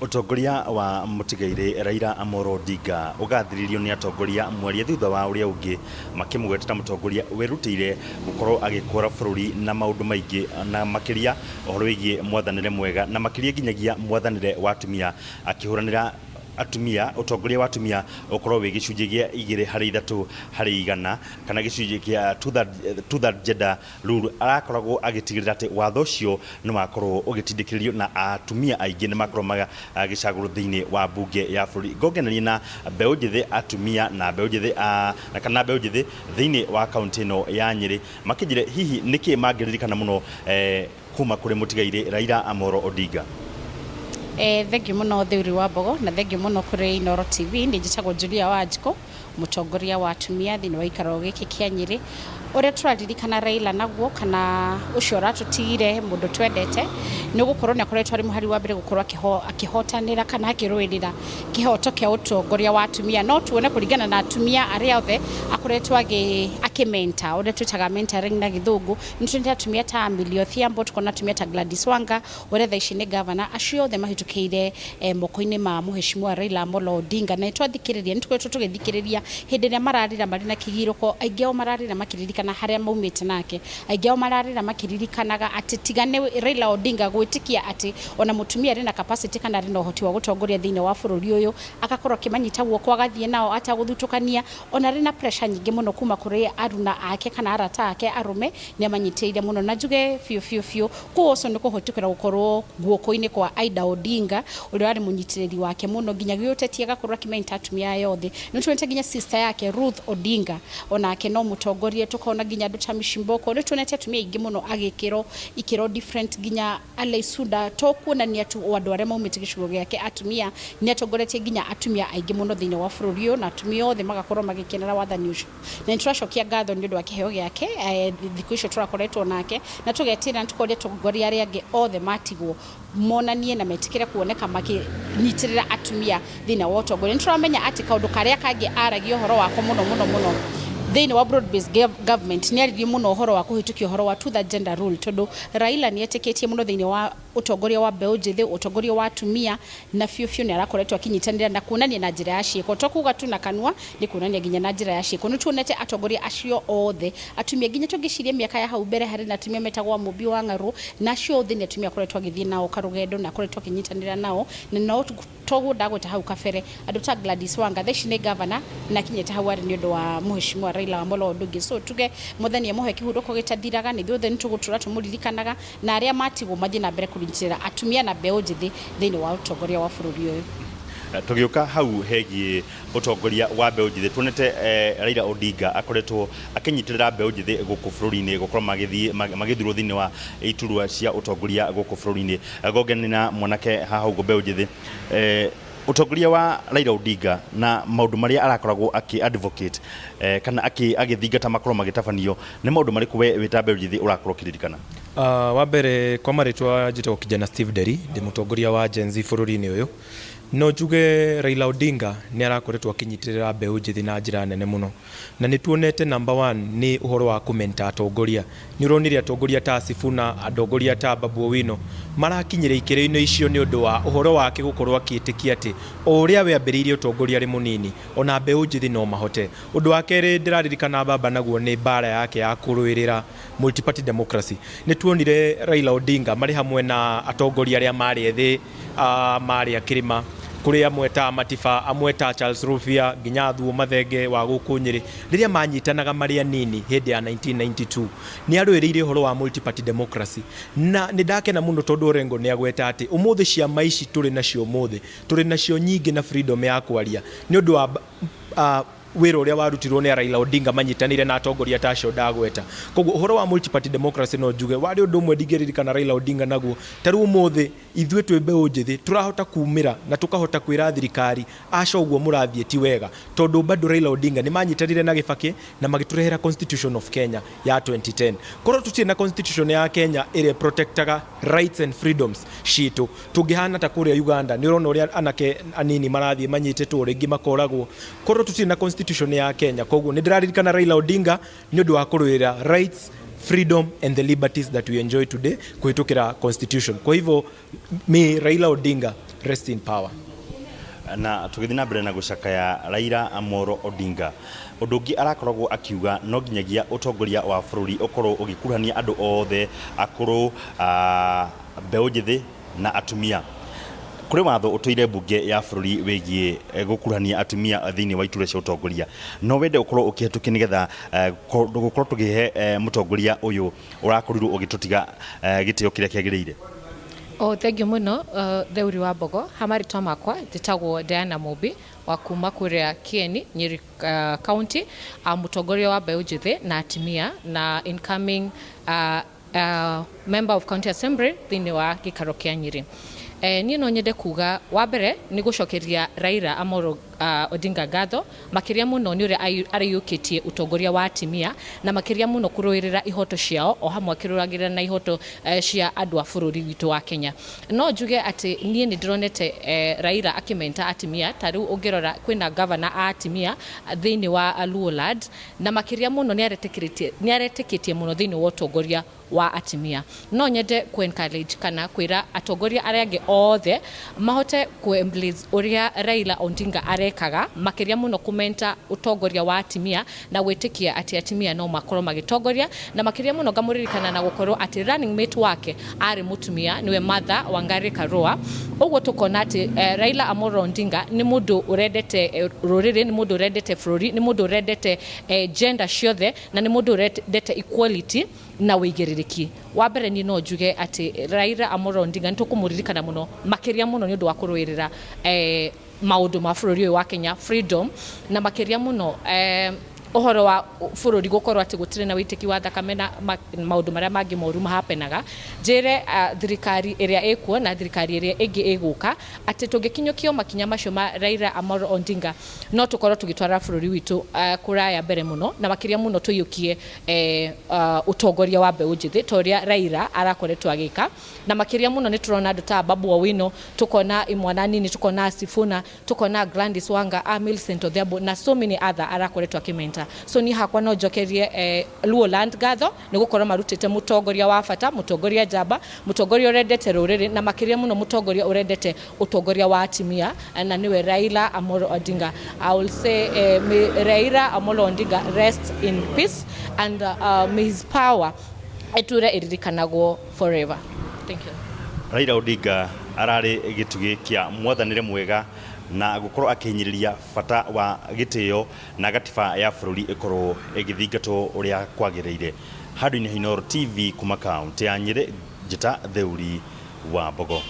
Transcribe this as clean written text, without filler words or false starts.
Ũtongoria wa mũtigairĩ Raila Amolo Odinga ũgathĩrĩirio nĩ atongoria mwaria thutha wa ũrĩa ũngĩ, makĩmũgweta ta mũtongoria wĩrutĩire gũkorwo agĩkũra bũrũri na maũndũ maingĩ, na makĩria ũhoro wĩgiĩ mwathanĩre mwega, na makĩria nginyagia mwathanĩre wa atumia, akĩhũranĩra atumia, ũtongoria wa atumia ũkorwo wĩ gĩcunjĩ gĩa 2 harĩ 3 harĩ igana, kana gĩcunjĩ kĩa two third gender rule. Arakoragwo agĩtigĩrĩra atĩ watho ũcio nĩ wakorwo ũgĩtindĩkĩrĩrio na atumia aingĩ nĩ makorwo magĩcagũrwo thĩinĩ wa mbunge ya bũrũri. Ngongenania na mbeũ njĩthĩ, atumia na mbeũ njĩthĩ kana mbeũ njĩthĩ thĩinĩ wa kaunti ĩno ya Nyĩrĩ, makĩnjĩre hihi nĩkĩ mangĩririkana mũno kuma kũrĩ mũtigairĩ Raila Amolo Odinga. Thengiũ mũno, Theuri wa Mbogo, na thengiũ mũno kũrĩ Inooro TV. Nĩ njĩtagwo Julia Wanjikũ, mũtongoria wa atumia thĩinĩ wa gĩikaro gĩkĩ kĩa Nyĩrĩ. Ũrĩa tũraririkana Raila naguo, kana ũcio ũratũtigire, mũndũ twendete, nĩ gũkorwo nĩ akoretwo arĩ mũhari wa mbere gũkorwo akĩhotanĩra kana akĩrũĩrĩra kĩhoto kĩa ũtongoria wa atumia. No tuone kũringana na atumia arĩa othe akoretwo akĩmenta, ũrĩa twĩtaga mentoring na Gĩthũngũ. Nĩ tuonete atumia ta Millie Odhiambo, tukona atumia ta Gladys Wanga ũrĩa thaa ici nĩ gavana. Acio othe mahĩtũkĩire moko-inĩ ma mũheshimiwa Raila Amolo Odinga. Na nĩ twathikĩrĩria, nĩ tũkoretwo tũgĩthikĩrĩria hĩndĩ ĩrĩa mararĩra marĩ na kĩgirũko. Aingĩ ao mararĩra makĩririkana harĩa maumĩte nake. Aingĩ ao mararĩra makĩririkanaga atĩ tiga nĩ Raila Odinga gwĩtĩkia atĩ ona mũtumia arĩ na capacity kana arĩ na ũhoti wa gũtongoria thĩinĩ wa bũrũri ũyũ, agakorwo akĩmanyita guoko, agathiĩ nao atagũthutũkania, ona arĩ na pressure nyingĩ mũno kuma kũrĩ aruna ake kana arata ake arũme, nĩ amanyitĩrĩire mũno. Na njuge biũ biũ biũ kũu ũcio nĩ kũhĩtũkĩra gũkorwo guoko-inĩ kwa Aida Odinga, ũrĩa warĩ mũnyitĩrĩri wake mũno nginya gĩũteti, agakorwo akĩmenta atumia aya othe. Nĩ tuonete nginya sister yake Ruth Odinga, onake no mũtongoria. Tũkona nginya andũ ta Mishimboko. Nĩ tuonete atumia aingĩ mũno agĩkĩrwo ikĩro different, nginya Aleisunda. To kuonania tu o andũ arĩa maumĩte gĩcigo gĩake atumia, nĩ atongoretie nginya atumia aingĩ mũno thĩinĩ wa bũrũri ũyũ, na atumia othe magakorwo magĩkenera wathani ũcio. Na nĩ tũracokia ngatho nĩ ũndũ wa kĩheo gĩake thikũ icio tũrakoretwo nake, na tũgetĩra na tũkoria atongoria arĩa angĩ othe matigwo monanie na metĩkĩre kuoneka makĩnyitĩrĩra atumia thĩinĩ wa ũtongoria. Nĩ tũramenya atĩ kaũndũ karĩa kangĩ aragia ũhoro wako mũno mũno mũno thĩinĩ wa broad based government, nĩ aririe mũno ũhoro wa kũhĩtũkia ũhoro wa two third gender rule, tondũ Raila nĩ etĩkĩtie mũno thĩinĩ wa ũtongoria wa mbeũ njĩthĩ, ũtongoria wa atumia, na biũ biũ nĩ arakoretwo akĩnyitanĩra na kuonania na njĩra ya ciĩko, to kuga tu na kanua, nĩ kuonania nginya na njĩra ya ciĩko. Nĩ tuonete atongoria acio othe atumia, nginya tũngĩciria mĩaka ya hau mbere harĩ na atumia metagwo Mũmbi wa Ng'arũ, na acio othe nĩ atumia akoretwo agĩthiĩ nao karũgendo na akoretwo akĩnyitanĩra nao. Na no toguo ndagweta hau kabere, andũ ta Gladys Wanga thaa ici nĩ gavana, na akinyĩte hau arĩ nĩ ũndũ wa mũheshimiwa Raila Amolo Odinga. So tuge Mwathani amũhe kĩhurũko gĩtathiraga. Nĩ ithuothe nĩ tũgũtũra tũmũririkanaga, na arĩa matigwo mathiĩ na mbere kũnyitĩrĩra atumia na mbeũ njĩthĩ thĩinĩ wa ũtongoria wa bũrũri ũyũ. Tũgĩũka hau hegiĩ ũtongoria wa mbeũ njĩthĩ, tuonete Raila Odinga akoretwo akĩnyitĩrĩra mbeũ njĩthĩ gũkũ bũrũri-inĩ gũkorwo magĩthiĩ magĩthurwo thĩinĩ wa iturwa cia ũtongoria gũkũ bũrũri-inĩ. Ngongeni na mwanake haha ũguo mbeũ njĩthĩ, ũtongoria wa Raila Odinga na maũndũ marĩa arakoragwo akĩ advocate kana agĩthingata makorwo magĩtabanio, nĩ maũndũ marĩkũ we wĩ ta mbeũ njĩthĩ ũrakorwo ũkĩririkana? Wa mbere, kwa marĩtwa njĩtagwo kijana Steve Nderi, ndĩ mũtongoria wa Gen Z bũrũri-inĩ ũyũ. No njuge Raila Odinga nĩ arakoretwo akĩnyitĩrĩra mbeũ njĩthĩ na njĩra nene mũno, na nĩ tuonete number one nĩ ũhoro wa kũmenta atongoria. Nĩ ũronire atongoria ta Sifuna, atongoria ta Babu Owino marakinyĩra ikĩro-inĩ icio nĩ ũndũ wa ũhoro wake gũkorwo akĩĩtĩkia atĩ o ũrĩa we ambĩrĩirie ũtongoria arĩ mũnini, ona mbeũ njĩthĩ no mahote. Ũndũ wa kerĩ ndĩraririkana baba naguo nĩ mbara yake ya kũrũĩrĩra multi-party democracy. Nĩ tuonire Raila Odinga marĩ hamwe na atongoria arĩa marĩ ethĩ, marĩ a kĩrĩma, kũrĩ amwe ta Matiba, amwe ta Charles Rubia, nginya Thuo Mathenge wa gũkũ Nyĩrĩ, rĩrĩa manyitanaga marĩ anini hĩndĩ ya 1992, nĩ arũĩrĩire ũhoro wa multi-party democracy. Na nĩ ndakena mũno tondũ Orengo nĩ agweta atĩ ũmũthĩ ciama ici tũrĩ nacio ũmũthĩ, tũrĩ nacio nyingĩ na freedom ya kwaria nĩ ũndũ wa wĩra ũrĩa warutirwo nĩ Raila Odinga manyitanĩire na atongoria ta acio ndagweta. Koguo ũhoro wa multi-party democracy no njuge warĩ ũndũ ũmwe ndingĩririkana Raila Odinga naguo. Ta rĩu ũmũthĩ ithuĩ twĩ mbeũ njĩthĩ tũrahota kumĩra na tũkahota kwĩra thirikari aca, ũguo mũrathiĩ ti wega, tondũ bado Raila Odinga nĩ manyitanĩire na Gĩbakĩ na magĩtũrehera Constitution of Kenya ya 2010. Korwo tũtirĩ na constitution ya Kenya ĩrĩa protectaga rights and freedoms citũ, tũngĩhana ta kũrĩa Uganda. Nĩ ũrona ũrĩa anake anini marathiĩ manyitĩtwo, rĩngĩ makoragwo, korwo tũtirĩ na constitution ya Kenya. Koguo nĩ ndĩraririkana Raila Odinga nĩ ũndũ wa kũrũĩra rights, freedom and the liberties that we enjoy today kũhĩtũkĩra constitution. Kwa hivyo mi, Raila Odinga, Rest in power. Na tũgĩthiĩ na mbere na gũcakaya Raila Amolo Odinga, ũndũ ũngĩ arakoragwo akiuga no nginyagia ũtongoria wa bũrũri ũkorwo ũgĩkuruhania andũ othe akũrũ, mbeũ njĩthĩ na atumia. Kũrĩ watho ũtũire mbunge ya bũrũri wĩgiĩ gũkuruhania atumia thĩinĩ wa iturwa cia ũtongoria. No wende ũkorwo ũkĩhetũkia nĩgetha gũkorwo tũkĩhe mũtongoria ũyũ ũrakorirwo ũgĩtũtiga gĩtĩo kĩrĩa kĩagĩrĩire? O thengiũ mũno, Theuri wa Mbogo. Ha marĩtwa makwa njĩtagwo Diana Mũmbi wa kuma kũrĩa Kieni, Nyeri County, mũtongoria wa mbeũ njĩthĩ na atumia na incoming member of county assembly thĩinĩ wa gĩikaro kĩa Nyĩrĩ. Niĩ no nyende kuga wa mbere nĩ gũcokeria Raila Amolo Odinga ngatho makĩria mũno nĩ ũrĩa arĩiyũkĩtie ũtongoria wa atumia na makĩria mũno kũrũĩrĩra ihoto ciao, o hamwe akĩrũagĩrĩra na ihoto cia andũ a bũrũri witũ wa Kenya. No njuge atĩ niĩ nĩ ndĩronete Raila akĩmenta atumia. Ta rĩu ũngĩrora kwĩna gavana a atumia thĩinĩ wa Luoland, na makĩria mũno nĩ aretĩkĩtie mũno thĩinĩ wa ũtongoria wa atumia. No nyende ku encourage kana kwĩra atongoria arĩa angĩ othe mahote ku embrace ũrĩa Raila Odinga arekaga, makĩria mũno kũmenta ũtongoria wa atumia na gwĩtĩkia atĩ atumia no makorwo magĩtongoria. Na makĩria mũno ngamũririkana na gũkorwo atĩ running mate wake arĩ mũtumia, nĩwe Martha Wangari Karua. Ũguo tũkona atĩ Raila Amolo Odinga nĩ mũndũ ũrendete rũrĩrĩ, nĩ mũndũ ũrendete bũrũri, nĩ mũndũ ũrendete gender ciothe, na nĩ mũndũ ũrendete equality na wĩigĩrĩrĩki. Wa mbere, niĩ no njuge atĩ Raila Amolo Odinga nĩ tũkũmũririkana mũno, makĩria mũno nĩ ũndũ wa kũrũĩrĩra maũndũ ma bũrũri ũyũ wa Kenya, freedom, na makĩria mũno ũhoro wa bũrũri gũkorwo atĩ gũtirĩ na wĩitĩki wa thakame na maũndũ marĩa mangĩ moru mahapenaga. Njĩre thirikari ĩrĩa ĩkuo na thirikari ĩrĩa ĩngĩ ĩgũka atĩ tũngĩkinyũkio makinya macio ma Raila Amolo Odinga, no tũkorwo tũgĩtwara bũrũri witũ kũraya mbere mũno, na makĩria mũno tũiyũkie ũtongoria wa mbeũ njĩthĩ ta ũrĩa Raila arakoretwo agĩka. Na makĩria mũno nĩ tũrona andũ ta Babu Owino, tũkona imwana nini, tũkona Sifuna, tũkona Gladys Wanga, Millicent Odhiambo na so many other arakoretwo akĩmenta. So niĩ hakwa no njokerie Luoland ngatho nĩ gũkorwo marutĩte mũtongoria wa bata, mũtongoria njamba, mũtongoria ũrendete rũrĩrĩ, na makĩria mũno mũtongoria ũrendete ũtongoria wa atumia, na nĩwe Raila Amolo Odinga. I will say may Raila Amolo Odinga rest in peace and may his power ĩture ĩririkanagwo forever. Thank you. Raila Odinga ararĩ gĩtugĩ kĩa mwathanĩre mwega na gũkorwo akĩhinyĩrĩria bata wa gĩtĩo na gatiba ya bũrũri ĩkorwo ĩgĩthingatwo ũrĩa kwagĩrĩire. Handũ-inĩ ha Inooro TV kuma kaũntĩ ya Nyĩrĩ, njĩta Theuri wa Mbogo.